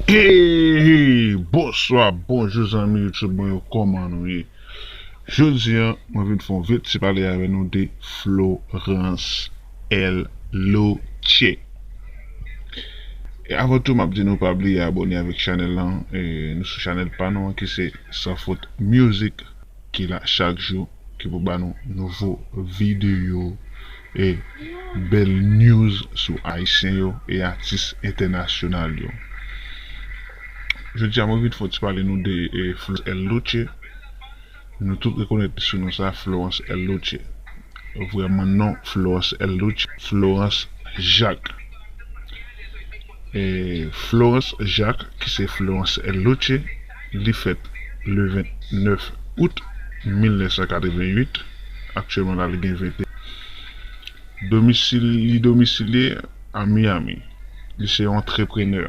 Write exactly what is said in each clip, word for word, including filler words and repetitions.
Hey, hey, bonswa, bonjou zanmi YouTube mwen yo, kòman nou ye? Jodi a, mwen vin fè yon vit ti pale avè nou de Florence L Loche. E avan tou, m ap di nou pa bliye abòne avèk chanèl lan. E nou sou chanèl pa nou an ki se Sans Faute Music, ki la chak jou, ki pou ba nou nouvo videyo e bèl news sou Ayisyen yo e atis entènasyonal yo. Jodi a, mwen vin fè yon ti pale nou de, e, Florence L Loche. Nou tout rekonèt li sou non sa, Florence L Loche. Vrèman non Florence L Loche, Florence Jacques. E Florence Jacques, ki se Florence L Loche, li fèt le vennèf out mil nèf san katrevenn uit. Aktyèlman la, li gen venteyen. Domisil, li domisilye a Miami. Li se yon antreprenè.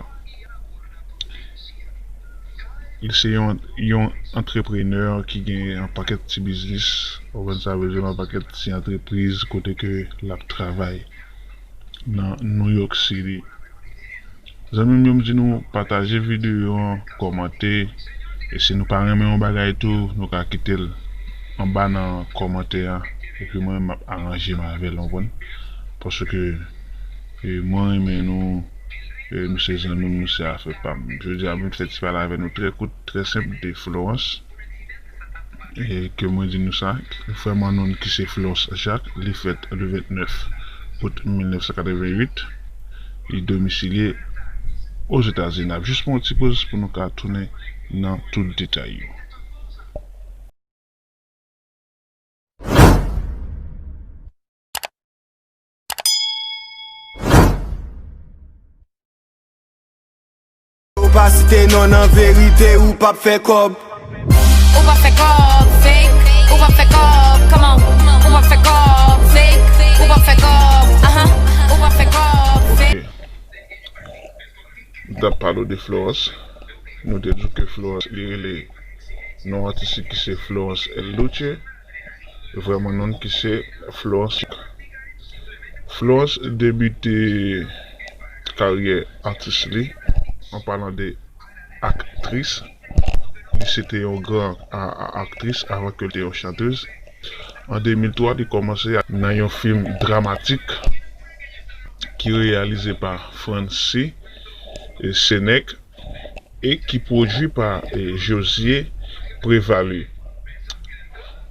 Li se yon, yon antreprenè ki gen yon pakèt ti biznis, ou konprann sa vle di, yon pakèt ti antrepriz kote ke l ap travay nan New York City. Zanmi m yo, m di nou pataje videyo an, kòmante, e si nou pa renmen yon bagay tou, nou ka kite l anba nan kòmantè a, epi mwen menm m ap aranje m avè l, w konprann? Paske, e, mwen renmen nou, e, nou se zanmi m, nou se afè pa m. Jodi a, m vin fè ti pale avè nou trè kout, trè senp de Florence. E ke mwen di nou sa, vrèman non l ki se Florence Jacques, li fèt le vennèf out mil nèf san katrevenn uit, li domisilye Ozetazini. N ap jis pran yon ti poz pou nou ka tounen nan tout detay yo. Ou pa site non nan verite, ou p ap fè kòb. Ou p ap fè kòb, fake. Ou p ap fè kòb, come on. Ou p ap fè kòb, fake. Ou p ap fè kòb, ahan. Ou p ap fè kòb, fake. Ok. M t ap pale w de Florence. Nou te di w ke Florence, li rele non atis li ki se Florence L Loche. Vrèman non l ki se Florence. Florence debite karyè atis li an palan de aktris. Li se te yon gran a, a, aktris avan ke l te yon chantèz. An de mil twa, li kòmanse nan yon fim dramatik ki reyalize pa Francis, e, Sénèque e ki pwodui pa, e, Josier Prévalu.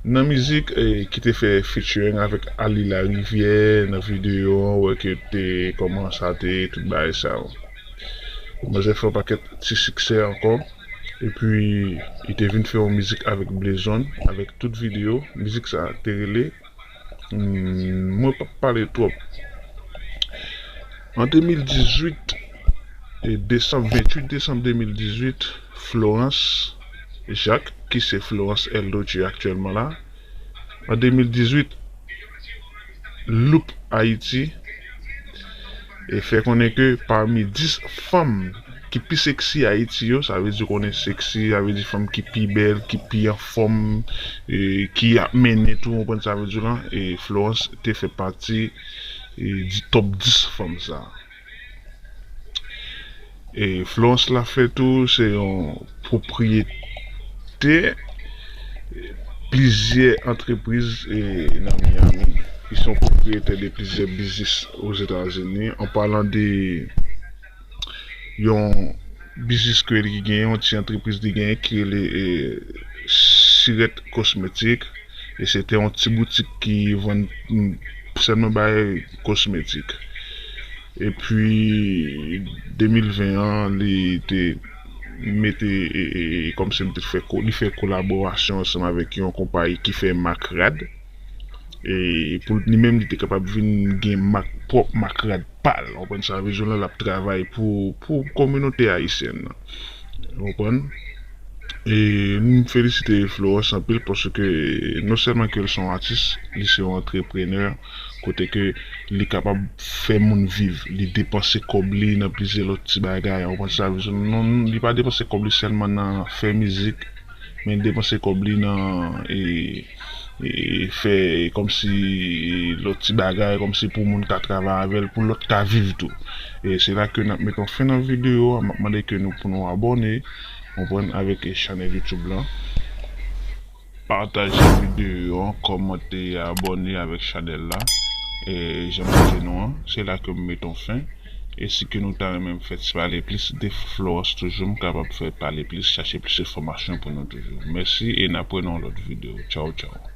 Nan mizik, e, ki te fè featuring avèk Arly Larivière nan videyo an, ou wè ke te, kòman sa te, tout bagay sa yo. Manzè fè yon pakèt ti siksè ankò. Epi, li te vin fè yon mizik avèk Blezone, avèk tout videyo. Mizik sa te rele Hmm, mwen p ap pale twòp. An de mil dizuit, e desanm, venntuit desanm de mil dizuit, Florence Jacques, ki se Florence L Loche aktyèlman la, an de mil dizuit, Look Haiti, e fè konnen ke pami dis fanm ki pi seksi Ayiti yo, sa vle di konnen seksi, sa vle di fanm ki pi bèl, ki pi anfòm, e, ki ap mennen tou, ou konprann sa vle di lan, e Florence te fè pati, e, di top dis fanm sa. E Florence Lafleur tou, se yon pwopriyetè plizyè antrepriz, e, nan Miami. Li se yon pwopriyetè de plizyè biznis Ozetazini. An palan de yon biznis ke li genyen, yon ti antrepriz li genyen ki rele, e, Sirette Cosmetics. E se te yon ti boutik ki vann, mm, sèlman bagay kosmetik. Epi, de mil ven an, li te mete, e, e, e, kòmsi li te fè ko-, li fè kolaborasyon ansanm avèk yon konpayi ki fè mak rad. E pou li menm, li te kapab vin gen mak, pwòp mak rad pa l. Ou konprann sa vle di lan, l ap travay pou, pou kominote ayisyèn nan. Ou konprann? E m felisite Florence anpil paske non sèlman ke l se yon atis, li se yon antreprenè, kote ke li kapab fè moun viv, li depanse kòb li nan plizyè lòt ti bagay, ou konprann sa vle di, non, li pa depanse kòb li sèlman nan fè mizik, men li depanse kòb li nan, e, e, fè kòmsi lòt ti bagay, kòmsi pou moun ka travay avè l, pou lòt ka viv tou. E se la ke n ap met yon fen nan videyo a. M ap mande ke nou, pou nou abòne, konprann, avèk chanèl YouTube lan. Pataje videyo an, kòmante, abòne avèk chanèl la. E jan m di nou an, se la ke m met yon fen. E si ke nou ta renmen m fè ti pale plis de Florence toujou, m kapab fè pale plis, chache plis enfòmasyon pou nou toujou. Mèsi e n ap wè nan yon lòt videyo. Tchaw, tchaw.